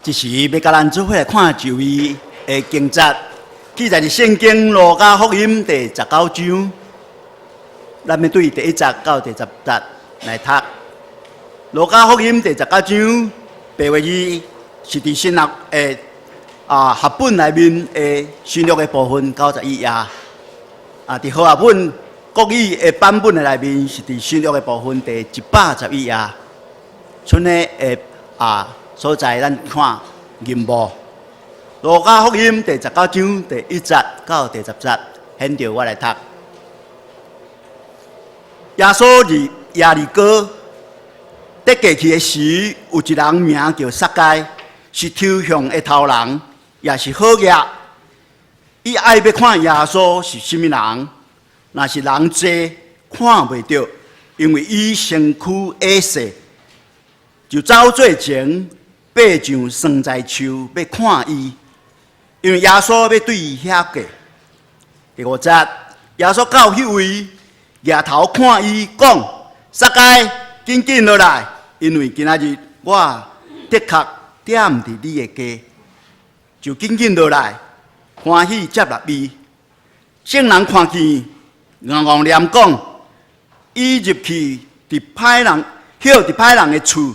這時欲共咱做伙來看一位的經節，記載佇聖經路加福音第十九章，咱欲對第一節到第十節來讀。路加福音第十九章，白話字是佇新約的和合本內面的新約的部分91頁，佇和合本國語的版本的內面是佇新約的部分第111頁。賰的所在，咱看銀幕。路加福音第十九章第一節到第十節，現著我來讀。耶穌入耶利哥，佇過去的時，有一人名叫撒該，是抽象的頭人，也是好額。伊愛欲看耶穌是啥物人，若是人濟看袂著，因為伊身軀矮細，就走做前爬上桑棑樹欲看伊，因為耶穌欲對伊遐過。第五節，耶穌到彼位，舉頭看伊，講：撒該，緊緊落來，因為今仔日我的確踮佇你的家，就緊緊落來，歡喜接納伊。眾人看見，戇戇念講：伊入去佇歹人，歇佇歹人的厝。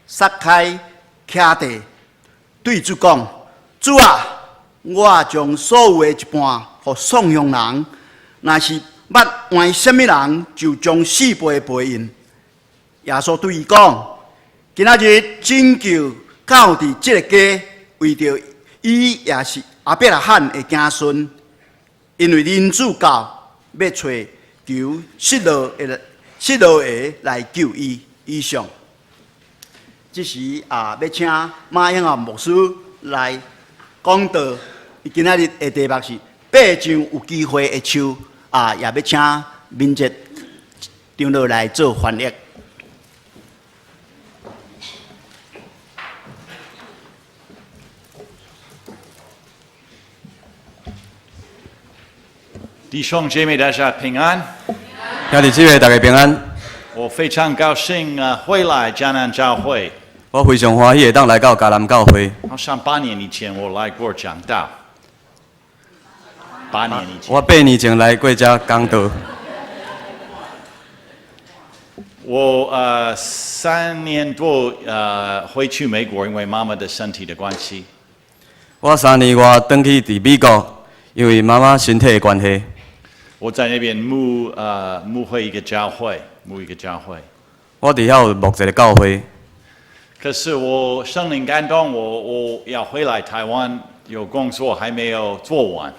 撒該徛地對主講：主啊，我將所有的一半予喪鄉人，若是捌冤啥物人，就將四倍賠𪜶。耶穌對伊講：今仔日拯救到佇這個家，為著伊也是亞伯拉罕的子孫，因為人子到欲揣求失落的失落的來救伊。以上。這時欲請馬英豪牧師來講道。伊今仔日的題目是爬上有機會的樹，也欲請敏捷長老來做翻譯。弟兄姐妹，大家平安。兄弟姊妹，大家平安。我非常高興啊，回來迦南教會。我非常歡喜會當來到迦南教會。好像8年以前我來過講道。八年以前。我8年前來過遮講道。我3年多回去美國，因為媽媽的身體的關係。我3年外轉去佇美國，因為媽媽身體的關係。我在那邊牧會一個教會，牧一個教會。我佇遐有牧一個教會。可是我聖靈感動我，我要回來台灣，有工作還沒有做完。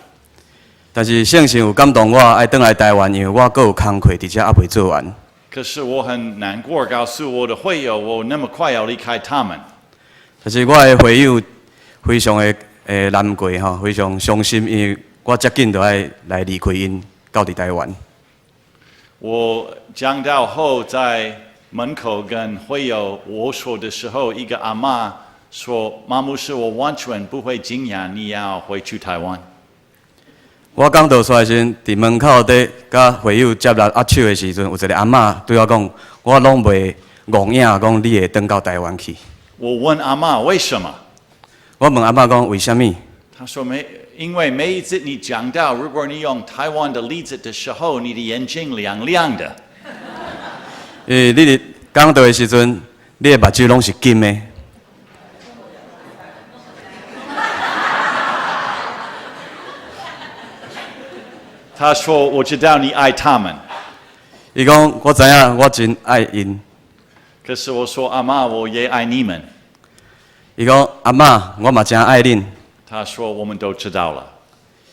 但是聖神有感動我，愛轉來台灣，因為我閣有工課佇遮猶未做完。可是我很難過，告訴我的會友，我那麼快要離開他們。但是我的會友非常的難過吼，非常傷心，因為我遮緊就愛來離開𪜶，到佇台灣。我講道後，在門口跟會友握手的時候，一個阿嬤說：“馬牧師，我完全不會驚訝你要回去台灣。” 我講道出來時，佇門口佇佮會友接納握手的時陣，有一個阿嬤對我講：我攏袂戇影講你會轉到台灣去。我問阿嬤為什麼？我問阿嬤講為啥物？她說沒，因為每一次你講到，如果你用台灣的例子的時候，你的眼睛亮亮的。因為你佇講道的時陣，你的目睭攏是金的。他說：我知道你愛他們。伊講我知影，我真愛𪜶。可是我說阿嬤，我也愛你們。伊講阿嬤，我嘛真愛恁。他說：我們都知道了。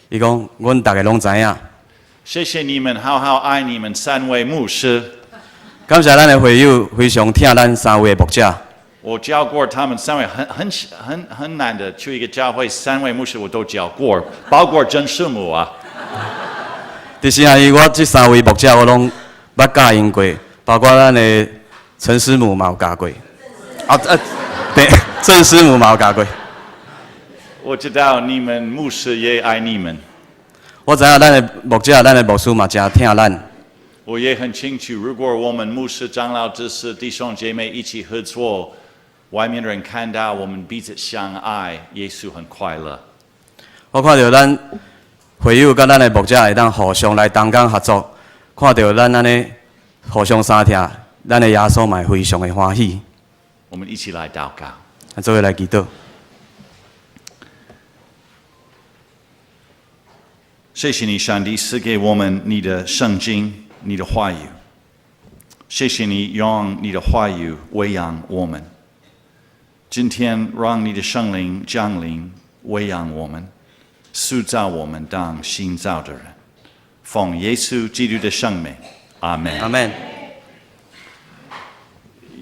伊講，阮逐个攏知影。謝謝你們，好好愛你們三位牧師。感謝咱的會友非常疼咱三位牧者。我教過他們三位，很很很很難的去一個教會，三位牧師我都教過，包括曾師母啊。佇聖愛我這三位牧者我攏捌教𪜶過，包括咱的陳師母嘛有教過。對，鄭師母嘛有教過。我知道你們牧師也愛你們。我知影咱的牧者、咱的牧師嘛誠疼咱。我也很清楚，如果我們牧師、長老、執事、弟兄姐妹一起合作，外面的人看到我們彼此相愛，耶穌很快樂。我看著咱會友佮咱的牧者會當互相來同工合作，看著咱按呢互相相疼，咱的耶穌嘛會非常的歡喜。我們一起來禱告。咱做伙來祈禱。謝謝你，上帝賜給我們你的聖經、你的話語。謝謝你用你的話語餵養我們。今天讓你的聖靈降臨，餵養我們，塑造我們當新造的人。奉耶穌基督的聖名，阿門。阿門。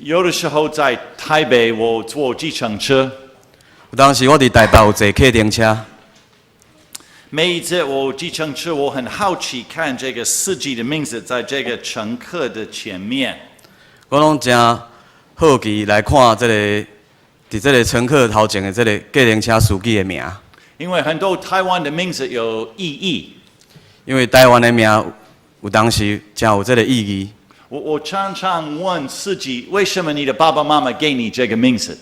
有的時候在台北，我坐計程車。有當時我佇台北有坐計程車。每一次我計程車，我很好奇看這個司機的名字在這個乘客的前面。我攏誠好奇來看這個，佇這個乘客頭前的這個計程車司機的名。因為很多台灣的名字有意義。因為台灣的名有當時誠有這個意義。我常常問司機，為什麼你的爸爸媽媽給你這個名字？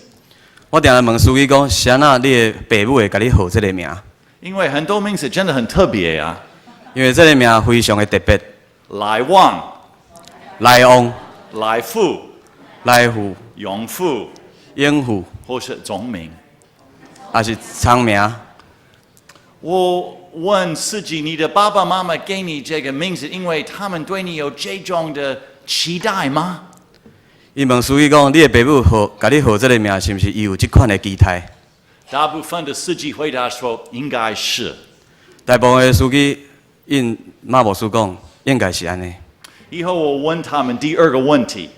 我定定問司機講，是按怎你的爸母會共你號這個名？因為很多名字真的很特別啊。因為這個名非常的特別。來旺、來旺、來福、來福、永福、永福，或是聰明，抑是聰明。我問司機，你的爸爸媽媽給你這個名字，因為他們對你有這種的期待嗎？伊問司機講，你的爸母號，共你號這個名，是毋是伊有這款的期待？大部分的司機回答說，應該是。大部分的司機應馬牧師講，應該是按呢。以後我問他們第二個問題。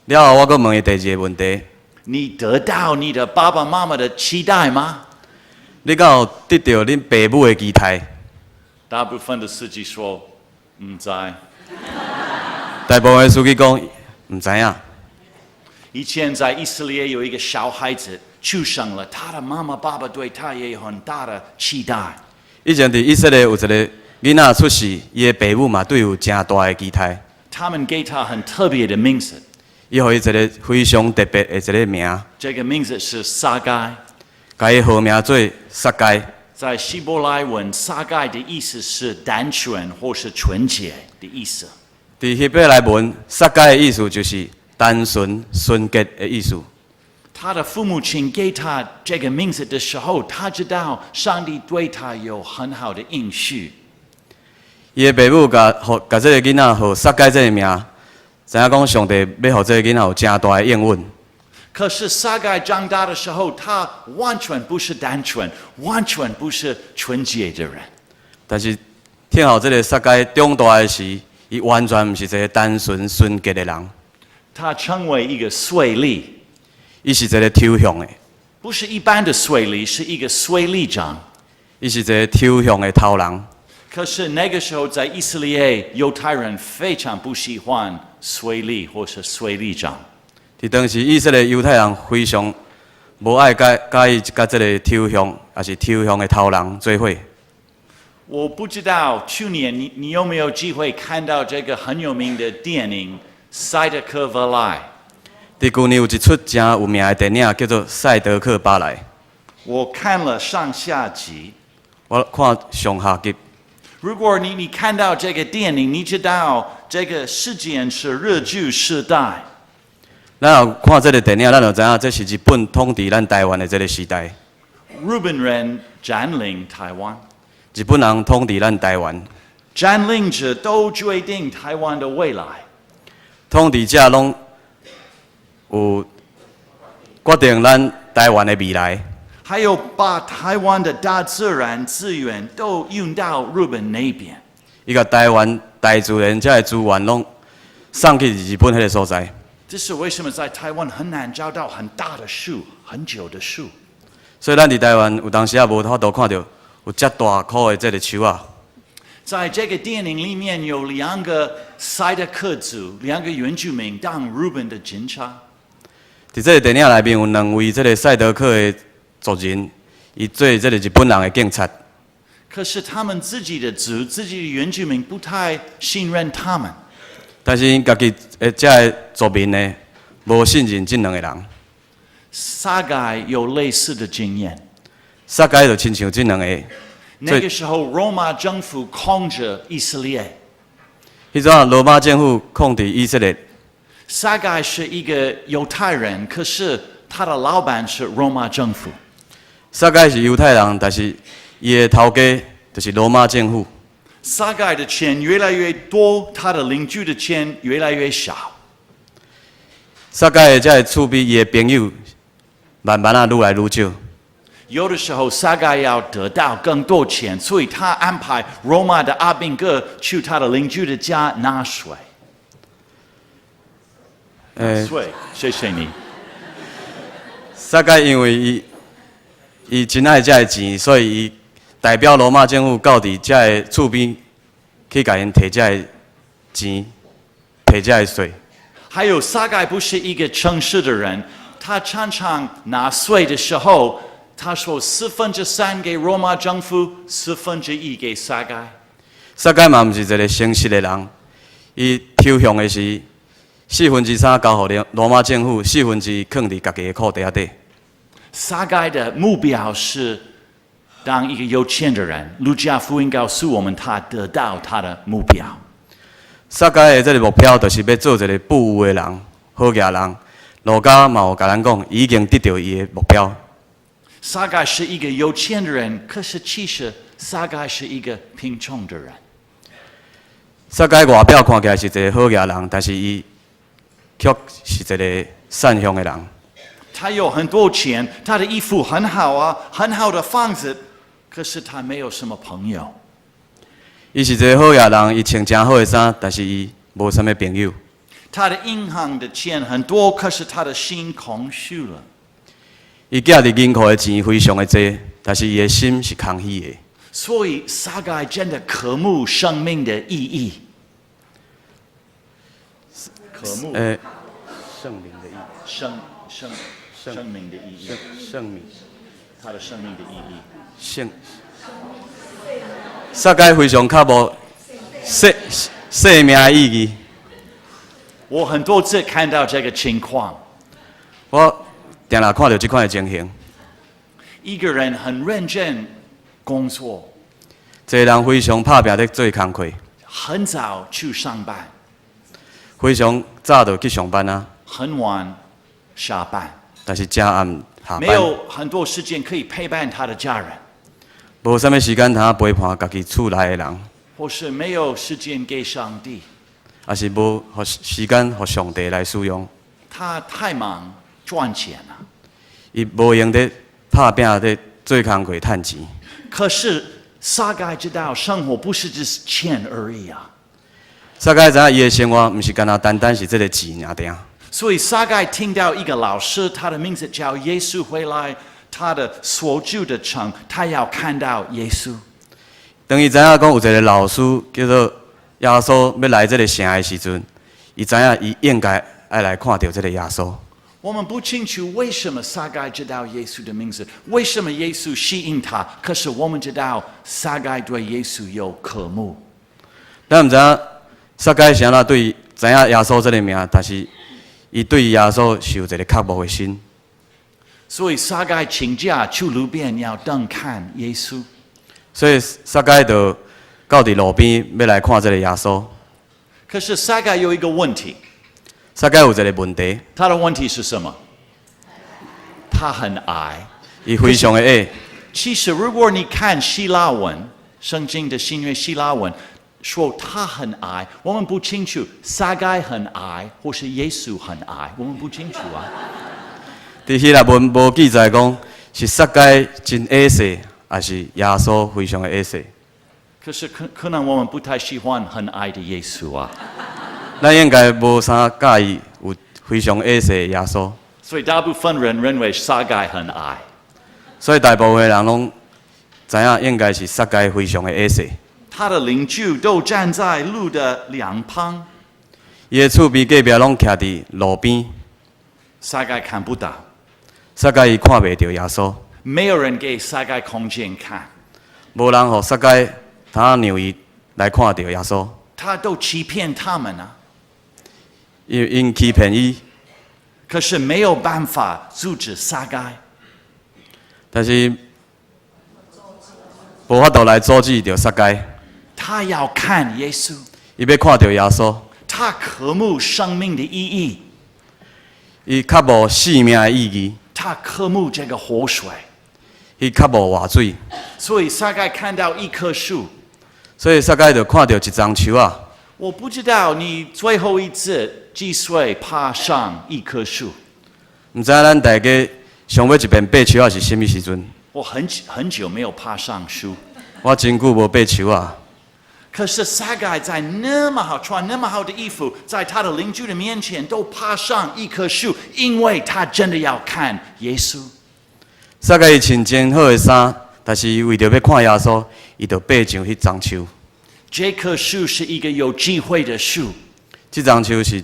了後我閣問伊第二個問題。你得到你的爸爸媽媽的期待嗎？你敢有得著恁爸母的期待？大部分的司機說毋知。大部分的司機講毋知影。以前在以色列有一個小孩子出生了，他的媽媽爸爸對他也有很大的期待。以前佇以色列有一個囡仔出世，伊的爸母嘛對有誠大的期待。他們給他很特別的名字。伊予伊一個非常特別的一個名。這個名字是撒該。共伊號名做撒該。在希伯來文，撒該的意思是單純或是純潔的意思。佇希伯來文，撒該的意思就是單純、純潔的意思。他的父母親給他這個名字的時候，他知道上帝對他有很好的應許。伊的爸母共予共這個囡仔號撒該這個名，知影講上帝欲予這個囡仔有誠大的應允。可是撒該長大的時候，他完全不是單純，完全不是純潔的人。但是，聽候這個撒該長大的時，伊完全毋是一個單純純潔的人。他成為一個稅吏。伊是一個抽象的，不是一般的稅吏，是一個稅吏長。伊是一個抽象的頭人。可是那個時候，在以色列，猶太人非常不喜歡稅吏或是稅吏長。佇當時，以色列猶太人非常無愛佮佮伊佮這個抽象，抑是抽象的頭人做伙。我不知道去年你有沒有機會看到這個很有名的電影《賽德克巴萊》？佇舊年有一齣誠有名的電影，叫做《賽德克巴萊》。我看了上下集。我看上下集。如果你看到這個電影，你知道這個事件是日據時代。咱有看這個電影，咱就知影這是日本統治咱台灣的這個時代。日本人佔領台灣。日本人統治咱台灣。佔領者都決定台灣的未來。統治者攏有決定咱台灣的未來。還有把台灣的大自然資源都運到日本那邊。伊共台灣大自然這个資源攏送去日本彼个所在。這是為什麼在台灣很難找到很大的樹、很久的樹。所以咱佇台灣有當時也無法度看著有遮大棵的這个樹仔。在這個電影裡面有兩個賽德克族，兩個原住民當日本的警察。佇這個電影內面有兩位這個賽德克的族人，伊做這個日本人的警察。可是他們自己的族、自己的原住民不太信任他們。但是𪜶家己的這个族民呢，無信任這兩个人。撒該有類似的經驗。撒該就親像這兩个。那個時候，羅馬政府控制以色列。彼陣羅馬政府控制以色列。撒該是一個猶太人，可是他的老闆是羅馬政府。撒該是猶太人，但是伊的頭家就是羅馬政府。撒該的錢越來越多，他的鄰居的錢越來越少。撒該的這个厝邊，伊的朋友慢慢仔愈來愈少。有的時候，撒該要得到更多錢，所以他安排羅馬的阿兵哥去他的鄰居的家拿稅。稅，謝謝你。撒該因為伊真愛這个錢，所以伊代表羅馬政府到佇這个厝邊去共𪜶提這个錢，提這个稅。還有撒該不是一個誠實的人，他常常拿稅的時候，他說四分之三給羅馬政府，四分之一給撒該。撒該嘛毋是一個誠實的人，伊抽向的是四分之三交予羅馬政府，四分之一囥佇家己的褲袋仔底。撒該的目標是當一個有錢的人。路加福音告訴我們，他得到他的目標。撒該的這個目標就是欲做一個富有的人，好額人。路加嘛有共咱講，伊已經得著伊的目標。撒該是一個有錢的人，可是其實撒該是一個貧窮的人。撒該外表看起來是一個好額人，但是伊卻是一個散凶的人。他有很多錢，他的衣服很好啊，很好的房子，可是他沒有什麼朋友。伊是一個好額人，伊穿誠好的衫，但是伊無啥物朋友。他的銀行的錢很多，可是他的心空虛了。伊寄佇銀庫的錢非常的濟，但是伊的心是空虛的。所以撒該真的渴慕生命的意義。渴慕。生命的意義。生命的意義。生命。他的生命的意義。生。撒該非常渴慕生命的意義。我很多次看到這個情況。我定定看著這款的情形。一個人很認真工作。一個人非常拍拚咧做工課。很早去上班。非常早就去上班啊。很晚下班。但是真暗下班。沒有很多時間可以陪伴他的家人。無啥物時間通陪伴家己厝內的人。或是沒有時間給上帝。抑是無予時間予上帝來使用。他太忙賺錢了。伊無閒咧拍拚咧做工課趁錢。可是撒該知道生活不是只是錢而已啊。撒該知影伊的生活毋是干焦單單是這个錢爾爾。所以撒該聽到一個老師，他的名字叫耶穌回來，他的所住的城，他要看到耶穌。當伊知影講有一个老師叫做耶穌欲來這个城的時陣，伊知影伊應該愛來看著這个耶穌。我們不清楚為什麼撒該知道耶穌的名字，為什麼耶穌吸引他。可是我們知道撒該對耶穌有渴慕。咱毋知影撒該是按怎對知影耶穌這个名，但是伊對耶穌是有一个渴慕的心。所以撒該請假去路邊要等看耶穌。所以撒該就到佇路邊欲來看這个耶穌。可是撒該有一個問題。撒該有一个問題。他的問題是什麼？他很矮。伊非常的矮。其實如果你看希臘文，聖經的新約希臘文，說他很矮，我們不清楚撒該很矮，或是耶穌很矮，我們不清楚啊。佇希臘文無記載講是撒該真矮細，抑是耶穌非常的矮細。可是可能我們不太喜歡很矮的耶穌啊。咱應該無啥佮意有非常矮細的耶穌。所以大部分人認為撒該很矮。所以大部分人攏知影應該是撒該非常的矮細。他的鄰居都站在路的兩旁。伊的厝邊隔壁攏徛佇路邊。撒該看不到。撒該伊看袂著耶穌。沒有人給撒該空間看。無人予撒該通讓伊來看著耶穌。他都欺騙他們啊。𪜶欺騙伊。可是沒有辦法阻止撒該。但是無法度來阻止著撒該。他要看耶穌。伊欲看著耶穌。他渴慕生命的意義。伊渴慕生命的意義。他渴慕這個活水。伊渴慕活水。所以撒該看到一棵樹。所以撒該就看著一叢樹仔。我不知道你最後一次幾歲爬上一棵樹。毋知影咱大家上尾一遍爬樹仔是啥物時陣？我很很久沒有爬上樹。我真久無爬樹仔。可是撒該在那麼好穿那麼好的衣服，在他的鄰居的面前都爬上一棵樹，因為他真的要看耶穌。撒該伊穿真好的衫，但是伊為著欲看耶穌，伊就爬上彼叢樹。這棵樹是一個有機會的樹。這叢樹是一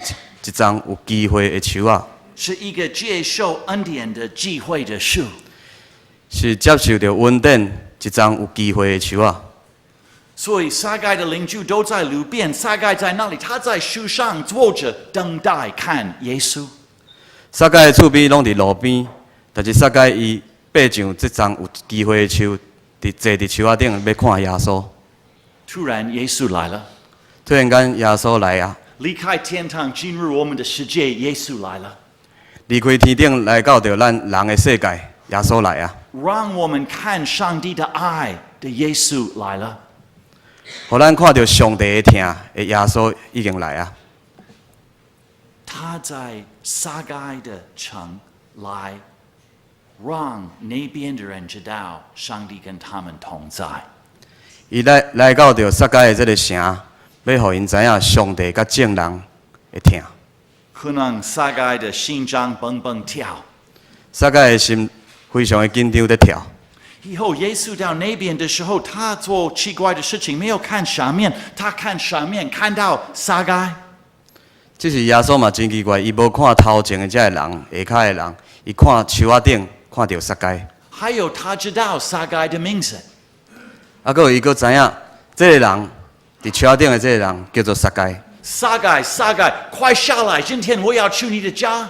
叢有機會的樹仔。是一個接受恩典的機會的樹。是接受著恩典一叢有機會的樹仔。所以撒該的鄰居都在路邊，撒該在那裡，他在樹上坐着等待看耶穌。撒該的厝邊攏佇路邊，但是撒該伊爬上這叢有機會的樹，佇坐佇樹仔頂欲看耶穌。突然耶穌來了。突然間耶穌來啊！離開天堂進入我們的世界，耶穌來了。離開天頂來到著咱人的世界，耶穌來啊！讓我們看上帝的愛的耶穌來了。予咱看著上帝的疼的耶穌已經來啊！他在撒該的城來，讓那邊的人知道上帝跟他們同在。伊來來到著撒該的這个城，欲予𪜶知影上帝佮眾人的疼。可能撒該的心臟蹦蹦跳。撒該的心非常的緊張咧跳。以後耶穌到那邊的時候，他做奇怪的事情，沒有看上面，他看上面，看到撒該。這時耶穌嘛真奇怪，伊無看頭前的這个人，下跤的人，伊看樹仔頂，看著撒該。還有他知道撒該的名字。啊，閣有伊閣知影，這个人佇樹仔頂的這个人叫做撒該。撒該，撒該，快下來！今天我要去你的家。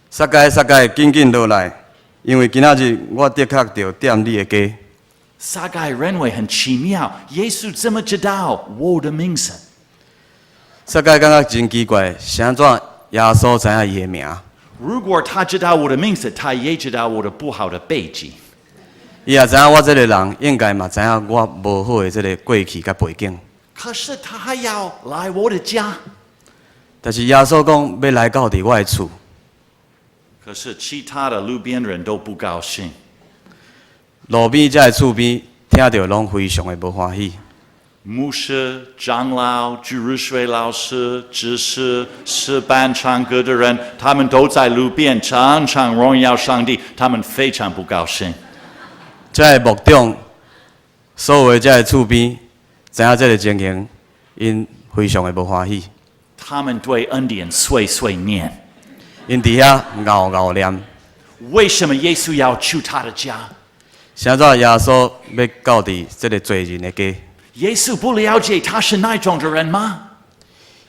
撒該，撒該，緊緊落來，因為今仔日我的確著踮你的家。撒該認為很奇妙，耶穌怎麼知道我的名字？撒該感覺真奇怪，是按怎耶穌知影伊的名？如果他知道我的名字，他也知道我的不好的背景。伊也知影我這个人，應該嘛知影我無好的這个過去佮背景。可是他還要來我的家。但是耶穌講欲來到佇我的厝。可是其他的路邊人都不高興。路邊這个厝邊聽著攏非常的無歡喜。牧師、長老、主日學老師、執事、詩班唱歌的人，他們都在路邊常常榮耀上帝，他們非常不高興。這个牧長，所有的這个厝邊，知影這个情形，𪜶非常的無歡喜。他們對恩典碎碎念。𪜶佇遐敖敖念。為什麼耶穌要去他的家？是按怎耶穌欲到佇這个罪人的家？耶穌不了解他是哪種的人嗎？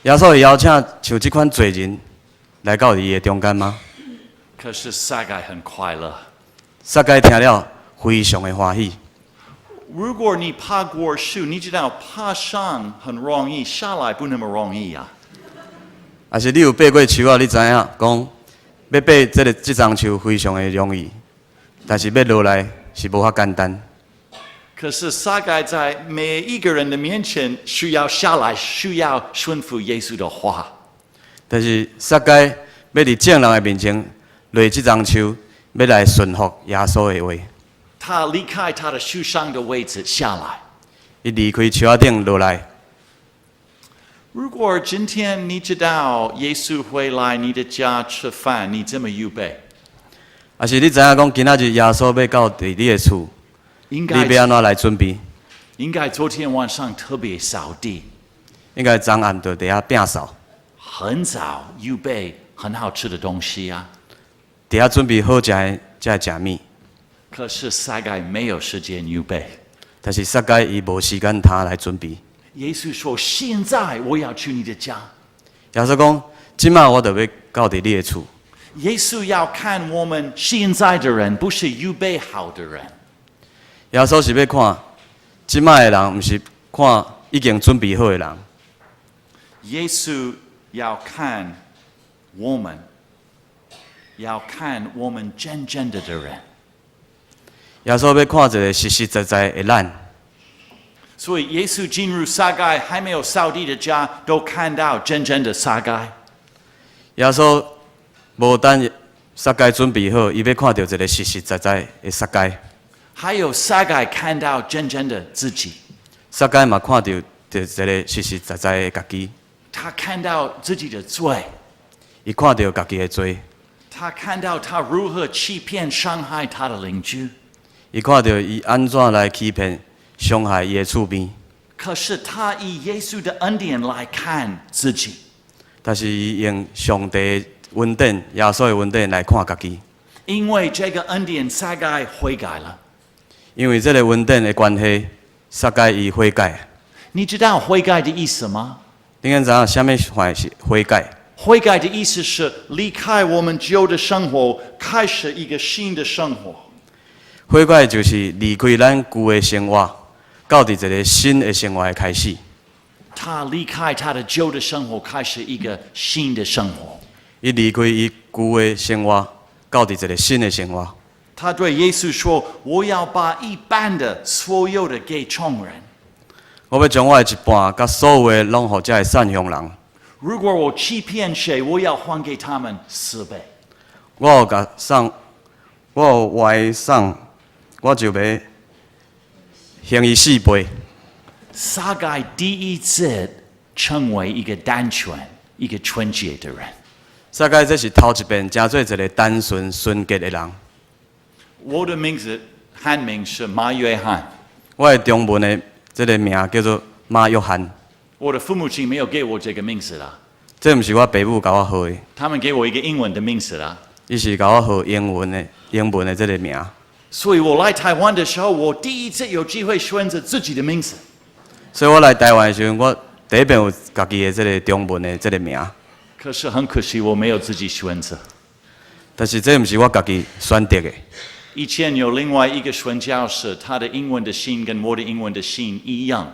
耶穌會邀請像這款罪人來到伊的中間嗎？可是撒該很快樂。撒該聽了非常的歡喜。如果你爬過樹，你知道爬上很容易，下來不那麼容易啊。若是你有爬過樹仔，你知影講欲爬這个這叢樹非常的容易，但是欲落來是無遐簡單。可是撒該在每一個人的面前需要下來，需要順服耶穌的話。但是撒該欲佇眾人的面前落這叢樹，欲來順服耶穌的話。他離開他的樹上的位置下來。伊離開樹仔頂落來。如果今天你知道耶穌會來你的家吃飯，你怎麼預備？若是你知影講今仔日耶穌欲到佇你的厝，應該你欲按怎來準備？應該昨天晚上特別掃地。應該昨暗就佇遐摒掃。很早預備很好吃的東西啊。佇遐準備好食的，才會食物。可是撒該沒有時間預備。但是撒該伊無時間通來準備。耶穌說：“現在我要去你的家。” 耶穌講：“這擺我就欲到佇你的厝。”耶穌要看我們現在的人，不是預備好的人。耶穌是欲看這擺的人，毋是看已經準備好的人。耶穌要看我們，要看我們真正的的人。耶穌欲看一个實實在在的咱。所以耶穌進入撒該還沒有掃地的家，都看到真正的撒該。耶穌無等撒該準備好，伊欲看著一个實實在在的撒該。還有撒該看到真正的自己。撒該嘛看著著一个實實在在的家己。他看到自己的罪。伊看著家己的罪。他看到他如何欺騙傷害他的鄰居。伊看著伊按怎來欺騙傷害伊的厝邊。可是他以耶穌的恩典來看自己。但是伊用上帝的恩典、耶穌的恩典來看家己。因為這個恩典，撒該悔改了。因為這个恩典的關係，撒該伊悔改。你知道悔改的意思嗎？你敢知影啥物款是悔改？悔改的意思是離開我們舊的生活，開始一個新的生活。悔改就是離開咱舊的生活，到佇一个新的生活的開始。他離開他的舊的生活，開始一個新的生活。伊離開伊舊的生活，到佇一个新的生活。他對耶穌說：“我要把一半的所有的給窮人。我欲將我的一半，佮所有的攏予遮个散鄉人。如果我欺騙誰，我要還給他們4倍。我有共送，我有歪送，我就欲還伊四倍。” 撒該第一次成為一個單純、一個純潔的人。撒該這是頭一遍，成做一个單純純潔的人。我的名字漢名是馬約翰。我的中文的這个名叫做馬約翰。我的父母親沒有給我這個名字啦。這毋是我爸母共我號的。他們給我一個英文的名字啦。伊是共我號英文的這个名。所以我來台灣的時候，我第一次有機會選擇自己的名字。所以我來台灣的時陣，我第一遍有家己的這个中文的這个名。可是很可惜，我沒有自己選擇。但是這毋是我家己選擇的。以前有另外一個宣教士，他的英文的姓跟我的英文的姓一樣。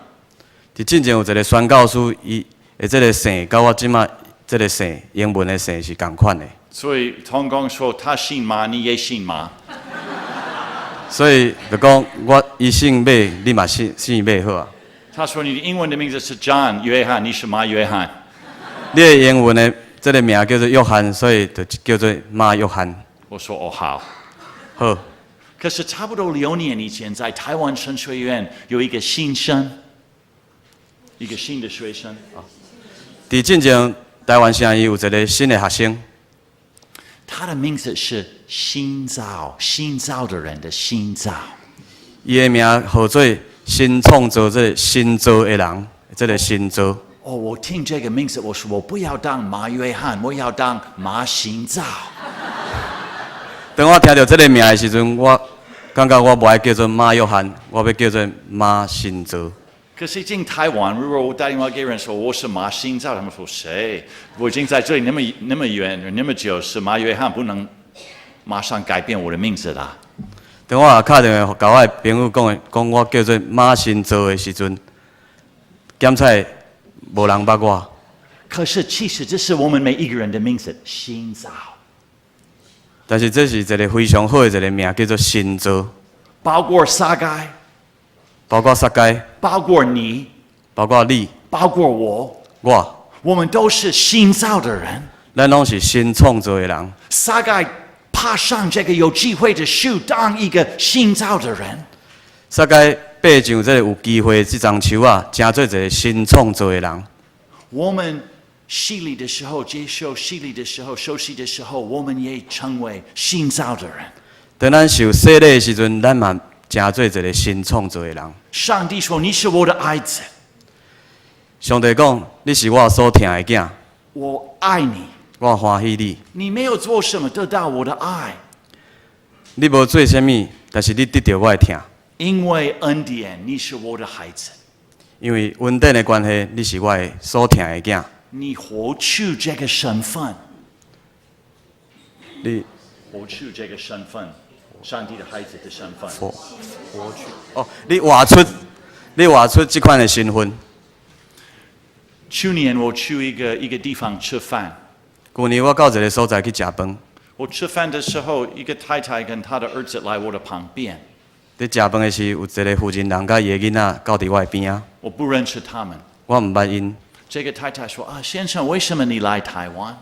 佇進前有一个宣教師，伊的這个姓佮我這馬這个姓英文的姓是仝款的。所以同工說他姓馬，你也姓馬。所以就講我伊姓馬，你嘛姓馬好啊。他說你的英文的名字是 John 約翰，你是馬約翰。你的英文的這个名叫做約翰，所以就叫做馬約翰。我說哦好。好。可是差不多6年以前，在台灣神學院有一個新生，一個新的學生啊。佇進前台灣神學院有一个新的學生，他的名字是新造，新造的人的新造。伊的名號做新創造，這个新造的人，這个新造。哦，我聽這個名字，我說我不要當馬約翰，我要當馬新造。當我聽著這个名的時陣，我感覺我無愛叫做馬約翰，我欲叫做馬新造。可是進台灣，如果我打電話給人說我是馬新造，他們說誰？我已經在這裡那麼那麼遠那麼久，是馬約翰，不能馬上改變我的名字啦。當我也敲電話共我的朋友講的，講我叫做馬新造的時陣，檢查無人捌我。可是其實這是我們每一個人的名字，新造。但是這是一个非常好的一个名，叫做新造。包括撒該，包括撒該，包括你，包括你，包括我，我，我們都是新造的人。咱攏是新創造的人。撒該爬上這個有機會的樹，當一個新造的人。撒該爬上這个有機會這叢樹仔，成做一个新創造的人。我們洗禮的時候，接受洗禮的時候，受洗的時候，我們也成為新造的人。當咱受洗禮的時陣，咱嘛成做一个新創造的人。上帝說：“你是我的愛子。” 上帝講：“你是我所疼的囝。” 我愛你。我歡喜你。你沒有做什麼得到我的愛。你無做啥物，但是你得著我的疼。因為恩典，你是我的孩子。因為恩典的關係，你是我的所疼的囝。你活出這個身份。你活出這個身份，上帝的孩子的身份。活出哦，你活出這款的身份。去年我去一個地方吃飯，舊年我到一個所在去食飯，我吃飯的時候，一個太太跟她的兒子來我的旁邊，佇食飯的時，有一個婦人人佮伊的囡仔到佇我的邊仔，我不認識他們。我毋捌𪜶。這個太太說：“啊，先生，為什麼你來台灣？”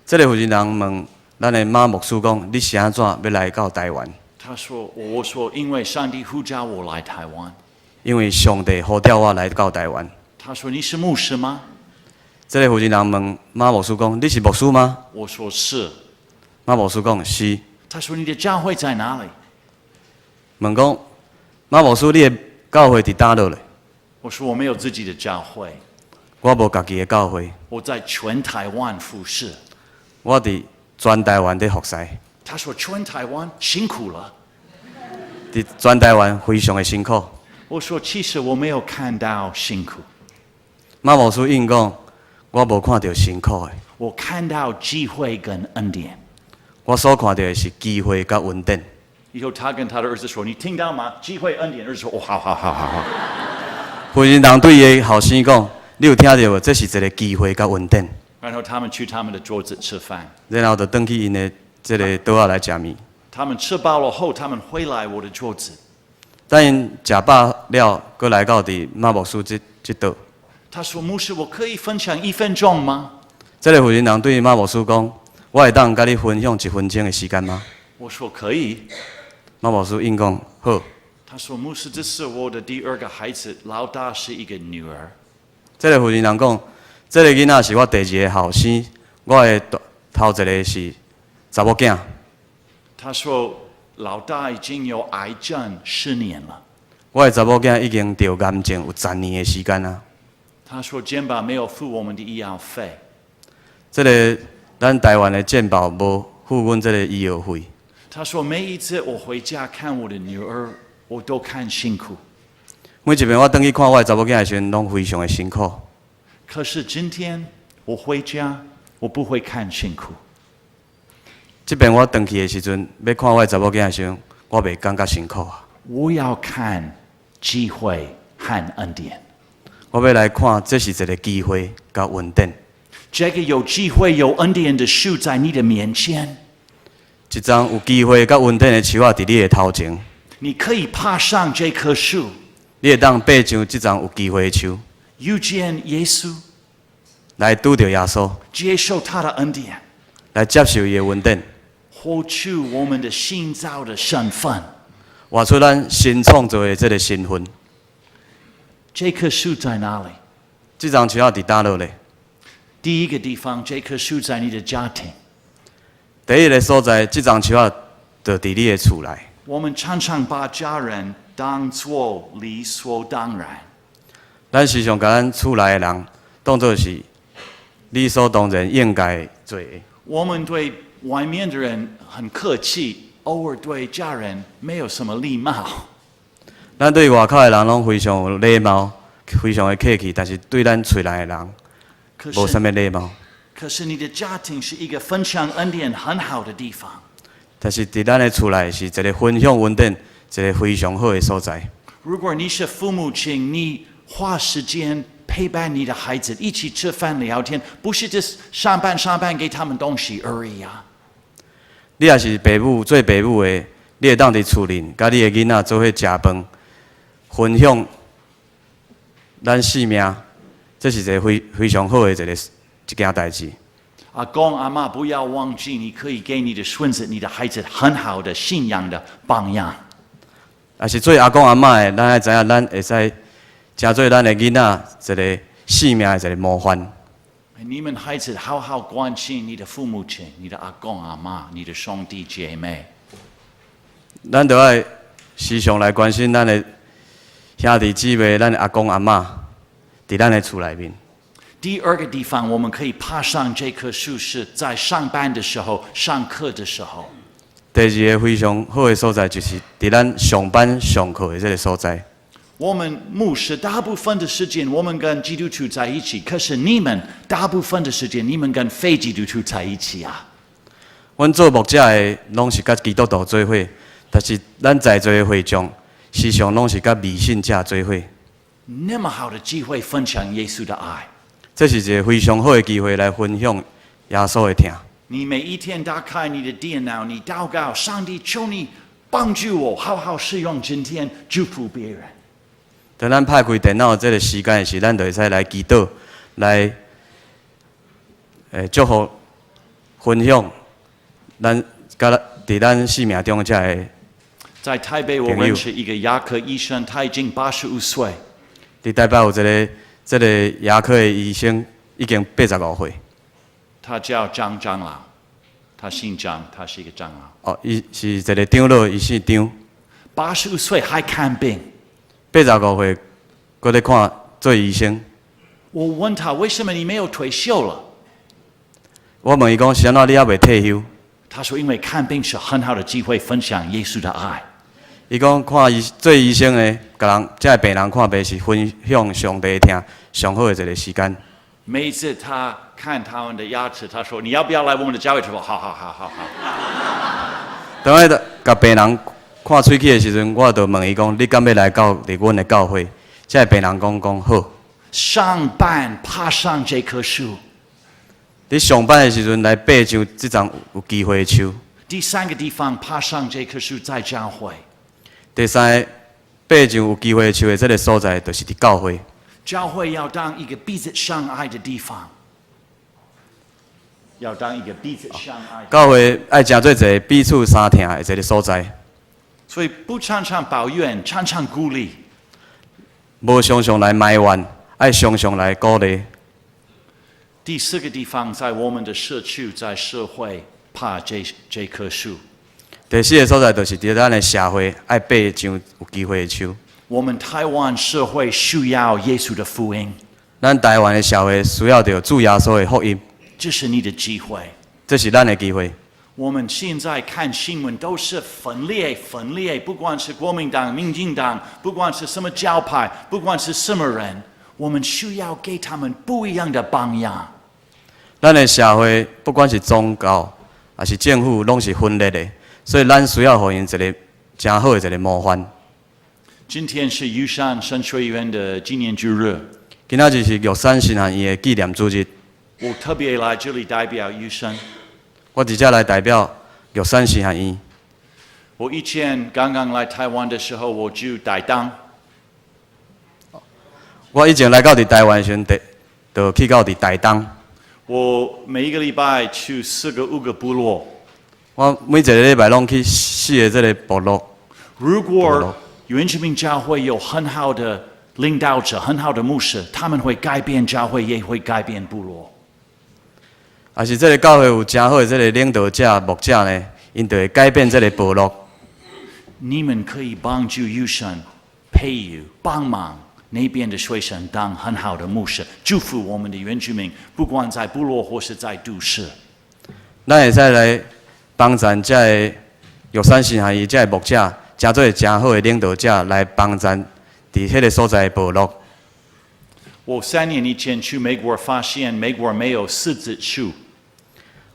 這個婦人人問咱的馬牧師講：“你是按怎欲來到台灣？” 他說：“我說，因為上帝呼召我來台灣。” 因為上帝呼召我來到台灣。他說：“你是牧師嗎？” 這個婦人人問馬牧師講：“你是牧師嗎？” 我說：“是。” 馬牧師講：“是。” 他說：“你的教會在哪裡？” 問講馬牧師，你的教會佇佗落咧？我說：“我沒有自己的教會，我無家己的教會，我在全台灣服侍。” 我佇全台灣佇服侍。他說：“全台灣辛苦了。” 佇全台灣非常的辛苦。我說：“其實我沒有看到辛苦，馬牧師應講：我無看著辛苦的，我看到機會跟恩典。” 我所看著的是機會佮恩典。以後他跟他的兒子說：“你聽到嗎？機會恩典。”兒子說：“哦，好好好好好。” 婦人人對伊的後生講：“你有聽著無？這是一個機會佮恩典。” 然後他們去他們的桌子吃飯。然後就轉去𪜶的這個桌仔來食物。他們吃飽了後，他們回來我的桌子。等𪜶食飽了，閣來到佇馬牧師這桌。他說：“牧師，我可以分享一分鐘嗎？” 這個婦人人對馬牧師講：“我會當佮你分享一分鐘的時間嗎？” 我說：“可以。” 馬牧師應講：“好。” 他說：“牧師，這是我的第二個孩子，老大是一個女兒。” 這個婦人人講：“這個囡仔是我第二個後生，我的大頭一個是查某囝。” 他說：“老大已經有癌症10年了。” 我的查某囝已經得癌症有十年的時間啊。他說：“健保沒有付我們的醫藥費。” 這個咱台灣的健保無付阮這個醫藥費。他說：“每一次我回家看我的女兒，我都看辛苦。” 每一遍我轉去看我的查某囝的時陣，攏非常的辛苦。可是今天我回家，我不會看辛苦。這遍我轉去的時陣，欲看我的查某囝的時陣，我袂感覺辛苦啊。我要看機會和恩典。我欲來看，這是一個機會佮恩典。這個有機會有恩典的樹在你的面前，一叢有機會佮恩典的樹仔佇你的頭前，你可以爬上這棵樹，你會當爬上這叢有機會的樹，遇見耶穌，來拄著耶穌，接受他的恩典，來接受伊的恩典，活出我們的新造的身份。活出咱新創造的這個身份。這棵樹在哪裡？這叢樹仔佇佗落咧？第一個地方，這棵樹在你的家庭。第一個所在，這叢樹仔就佇你的厝內。我們常常把家人當作理所當然。咱時常共咱厝內的人當做是理所當然應該做的。我們對外面的人很客氣，偶爾對家人沒有什麼禮貌。咱對外口的人攏非常有禮貌，非常的客氣，但是對咱厝內的人無啥物禮貌。可是你的家庭是一個分享恩典很好的地方。但是佇咱的厝內是一個分享恩典一個非常好的所在。如果你是父母親，你花時間陪伴你的孩子，一起吃飯聊天，不是只上班上班給他們東西而已啊。你若是爸母做爸母的，你會當佇厝裡佮你的囡仔做伙食飯，分享咱性命，這是一個非常好的一件代誌。阿公阿嬤，不要忘記，你可以給你的孫子、你的孩子很好的信仰的榜樣。若是做阿公阿嬤的，咱愛知影，咱會使成做咱的囡仔一個性命的一個模範。你們孩子好好關心你的父母親、你的阿公阿嬤、你的兄弟姐妹。咱著愛時常來關心咱的兄弟姊妹、咱的阿公阿嬤，佇咱的厝內面。第二個地方，我們可以爬上這棵樹，是在上班的時候、上課的時候。第二個非常好的所在，就是佇咱上班上課的這個所在。我們牧師大部分的時間，我們跟基督徒在一起。可是你們大部分的時間，你們跟非基督徒在一起啊。阮做牧者的，攏是佮基督徒做伙，但是咱在座的會眾，時常攏是佮未信者做伙。那麼好的機會分享耶穌的愛。這是一個非常好的機會來分享耶穌的疼。你每一天打開你的電腦，你禱告，上帝求你幫助我，好好使用今天祝福別人。當咱拍開電腦這個時間的時，咱就會使來祈禱，來祝福、分享咱佮佇咱生命中這个在台北，我認識一個牙科醫生，他已經85歲。佇台北有一個這個牙科的醫生，已經85歲。他叫張長老，他姓張，他是一個長老。哦，伊是一個長老，伊姓張。85歲還看病。85歲，閣咧看做醫生。我問他為什麼你沒有退休了？我問伊講，是按怎你猶未退休？他說因為看病是很好的機會，分享耶穌的愛。伊講看醫做醫生的，共人這个病人看病是分享上帝疼上好的一個時間。每一次他看他們的牙齒，他說：“你要不要來我們的教會？”說：“好好好好好。” 當我共病人看喙齒的時陣，我就問伊講：“你敢欲來到佇阮的教會？”這个病人講講好。上班爬上這棵樹。佇上班的時陣來爬上這叢有機會的樹。第三個地方爬上這棵樹，在教會。第三個爬上有機會的樹的這個所在，就是佇教會。教會要當一個彼此相愛的地方，要當一個彼此相愛。教會愛成做一個彼此相疼的一個所在。所以不常常抱怨，常常鼓勵。無常常來埋怨，愛常常來鼓勵。第四個地方，在我們的社區，在社會爬這棵樹。第四個所在就是佇咱的社會，愛爬上有機會的樹。我們台灣社會需要耶穌的福音。咱台灣的社會需要著主耶穌的福音。這是你的機會。這是咱的機會。我們現在看新聞都是分裂、分裂，不管是國民黨、民進黨，不管是什麼教派，不管是什麼人，我們需要給他們不一樣的榜樣。咱的社會不管是宗教，抑是政府，攏是分裂的，所以咱需要予𪜶一個誠好的一個模範。今天是玉山神學院的紀念主日。今仔日是玉山神學院的紀念主日。我特別來這裡代表玉山。我佇遮來代表玉山神學院。我以前剛剛來台灣的時候，我住台東。我以前來到佇台灣時陣，就去到佇台東。我每一個禮拜去四個五個部落。我每一個禮拜攏去四個這個部落。如果原住民教會有很好的領導者、很好的牧師，他們會改變教會，也會改變部落。若是這個教會有誠好的這個領導者、牧者呢，𪜶就會改變這個部落。你們可以幫助玉山培育、幫忙那邊的學生當很好的牧師，祝福我們的原住民，不管在部落或是在都市。咱會使來幫贊這个玉山神學院這个牧者，成做誠好的領導者，來幫贊佇彼个所在的部落。我3年以前去美國，發現美國沒有柿子樹。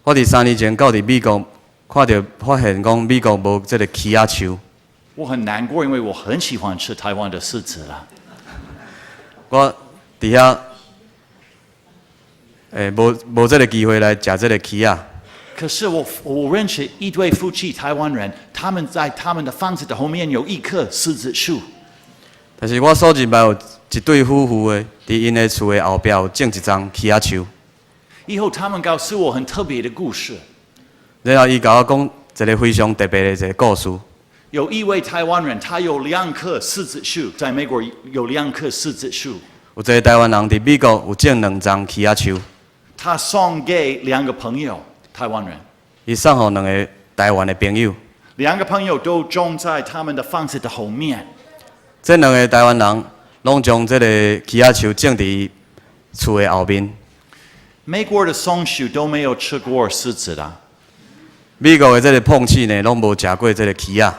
我佇3年前到佇美國，看著發現講美國無這个柿仔樹。我很難過，因為我很喜歡吃台灣的柿子啦。我佇遐，無這个機會來食這个柿仔。可是我認識一對夫妻，台灣人，他們在他們的房子的後面有一棵柿子樹。但是我所認捌有一對夫婦的，佇𪜶的厝的後壁有種一叢柿仔樹。以後他們告訴我很特別的故事。然後伊共我講一個非常特別的一個故事。有一位台灣人，他有兩棵柿子樹，在美國有兩棵柿子樹。有一個台灣人佇美國有種兩叢柿仔樹。他送給兩個朋友，台灣人。伊送予兩個台灣的朋友。兩個朋友都種在他們的房子的後面。這兩個台灣人攏將這個柿仔樹種佇厝的後面。美國的松鼠都沒有吃過柿子的。美國的這個膨鼠呢，攏無食過這個柿仔。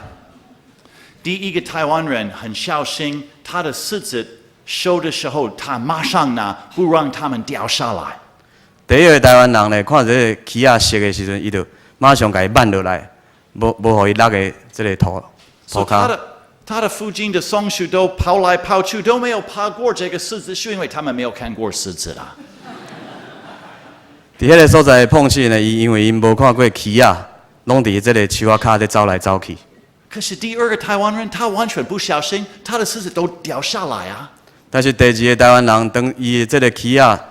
第一個台灣人很小心，他的柿子熟的時候，他馬上拿，不讓他們掉下來。第一個台灣人呢，看這個柿仔熟的時陣，伊就馬上共伊挽落來，無無予伊落佇這个塗塗跤。所以他的附近的松鼠都跑來跑去，都沒有爬過這個柿子樹，因為他們沒有看過柿子啦。佇彼个所在的膨鼠呢，伊因為𪜶無看過柿仔，攏佇這个樹仔跤咧走來走去。可是第二個台灣人，他完全不小心，他的柿子都掉下來啊。但是第二个台灣人，當伊的這个柿仔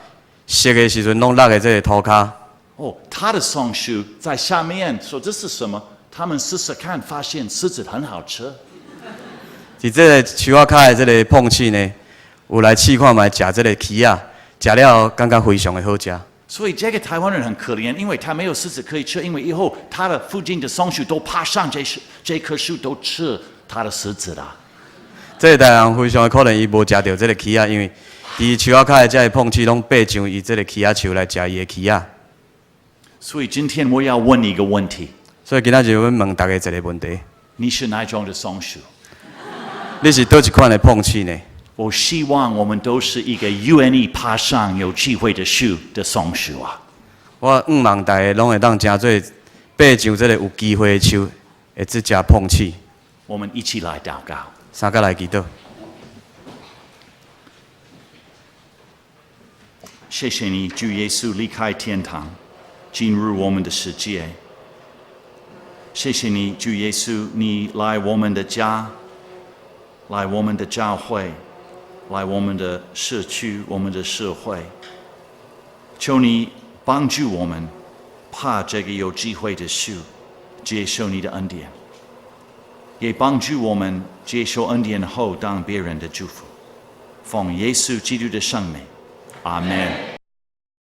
熟的時陣，攏落佇這个塗跤。哦，他的松鼠在下面說這是什麼？他們試試看，發現柿子很好吃。佇這个樹仔跤的這个膨鼠呢，有來試看覓食這个柿仔，食了後感覺非常的好食。所以這個台灣人很可憐，因為他沒有柿子可以吃，因為以後他的附近的松鼠都爬上這棵樹，都吃他的柿子啦。這个台灣人非常的可憐，伊無食著這个柿仔，因為佇樹仔跤的這个膨鼠攏爬上伊這个柿仔樹來食伊的柿仔。所以今天我要問你一個問題：所以今仔日阮問大家一个問題：你是哪一種的松鼠？你是佗一款的膨鼠呢？我希望我們都是一個願意爬上有機會的樹的松鼠啊！我向望大家攏會當成做爬上這个有機會的樹的這隻膨鼠。我們一起來禱告。三佮來祈禱。謝謝你，主耶穌離開天堂，進入我們的世界。謝謝你，主耶穌，你來我們的家，來我們的教會，來我們的社區，我們的社會。求你幫助我們，爬這個有機會的樹，接受你的恩典，也幫助我們接受恩典後當別人的祝福。奉耶穌基督的聖名，阿門。